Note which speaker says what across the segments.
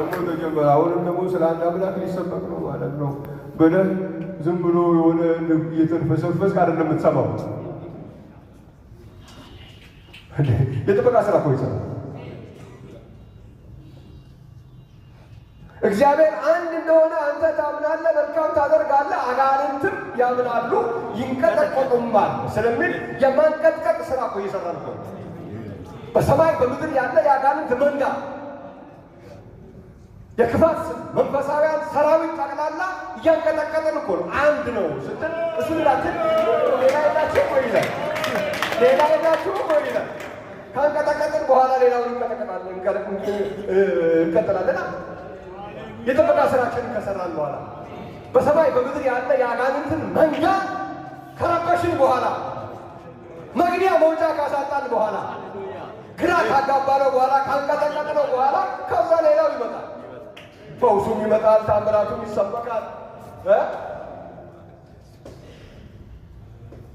Speaker 1: ደግሞ ተጀመረ፣ አሁንም ደግሞ ስለ አንድ አምላክ ሊሰበክ ነው ማለት ነው ብለህ ዝም ብሎ የሆነ እየተንፈሰፈስክ አይደለም የምትሰማው። የጥበቃ ስራ እኮ ይሰራል። እግዚአብሔር አንድ እንደሆነ አንተ ታምናለህ፣ መልካም ታደርጋለህ፣ አጋንንትም ያምናሉ ይንቀጠቀጡማል ስለሚል የማንቀጥቀጥ ስራ እኮ እየሰራን እኮ ነው። በሰማይ በምድር ያለ የአጋንንት መንጋ የክፋት መንፈሳውያን ሰራዊት ጠቅላላ እያንቀጠቀጥን እኮ ነው። አንድ ነው ስትል እሱ ላትን ሌላ የላችሁም ወይ ይላል። ሌላ የላችሁም ወይ ይላል። ካንቀጠቀጥን በኋላ ሌላውን እንቀጥላለና የጥበቃ ስራችንን ከሰራን በኋላ በሰማይ በምድር ያለ የአጋንንትን መንጋ ከረበሽን በኋላ መግቢያ መውጫ ካሳጣን በኋላ ግራ ካጋባነው በኋላ ካንቀጠቀጥነው በኋላ ከዛ ሌላው ይመጣል። ፈውሱም ይመጣል፣ ታምራቱም ይሰበካል።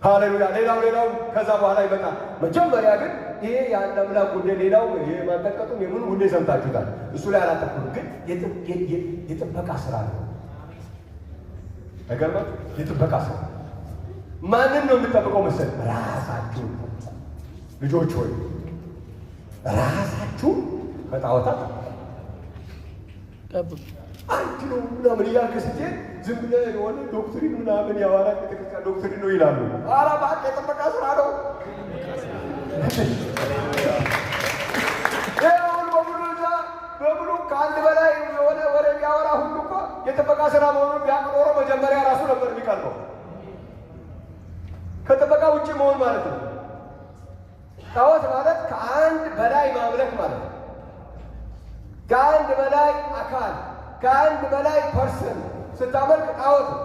Speaker 1: ሃሌሉያ! ሌላው ሌላው ከዛ በኋላ ይመጣል። መጀመሪያ ግን ይሄ የአንድ አምላክ ጉዳይ፣ ሌላው ይሄ ማንቀጥቀጡም የምኑ ጉዳይ ሰምታችሁታል። እሱ ላይ አላተኩርም። ግን የጥበቃ ስራ ነው። አይገርማችሁ? የጥበቃ ስራ ማንን ነው የምጠብቀው መሰል? ራሳችሁ ልጆች ሆይ ራሳችሁ ከጣዖታት
Speaker 2: ጠብቁ።
Speaker 1: አንድ ነው ምናምን እያልክ ስትሄድ ዝም ብለህ የሆነ doctrine ምናምን የሐዋርያት ቤተክርስቲያን doctrine ነው ይላሉ። ኧረ እባክህ የጥበቃ ስራ ነው። ይኸውን በሙሉ እዛ በሙሉ ከአንድ በላይ የሆነ ወሬ የሚያወራ ሁሉ እኮ የጥበቃ ስራ መሆኑን ቢያውቅ ኖሮ መጀመሪያ ራሱ ነበር የሚቀርበው። ከጥበቃ ውጭ መሆን ማለት ነው። ጣዖት ማለት ከአንድ በላይ ማምለክ ማለት ነው። ከአንድ በላይ አካል፣ ከአንድ በላይ person ስታመልክ ጣዖት ነው።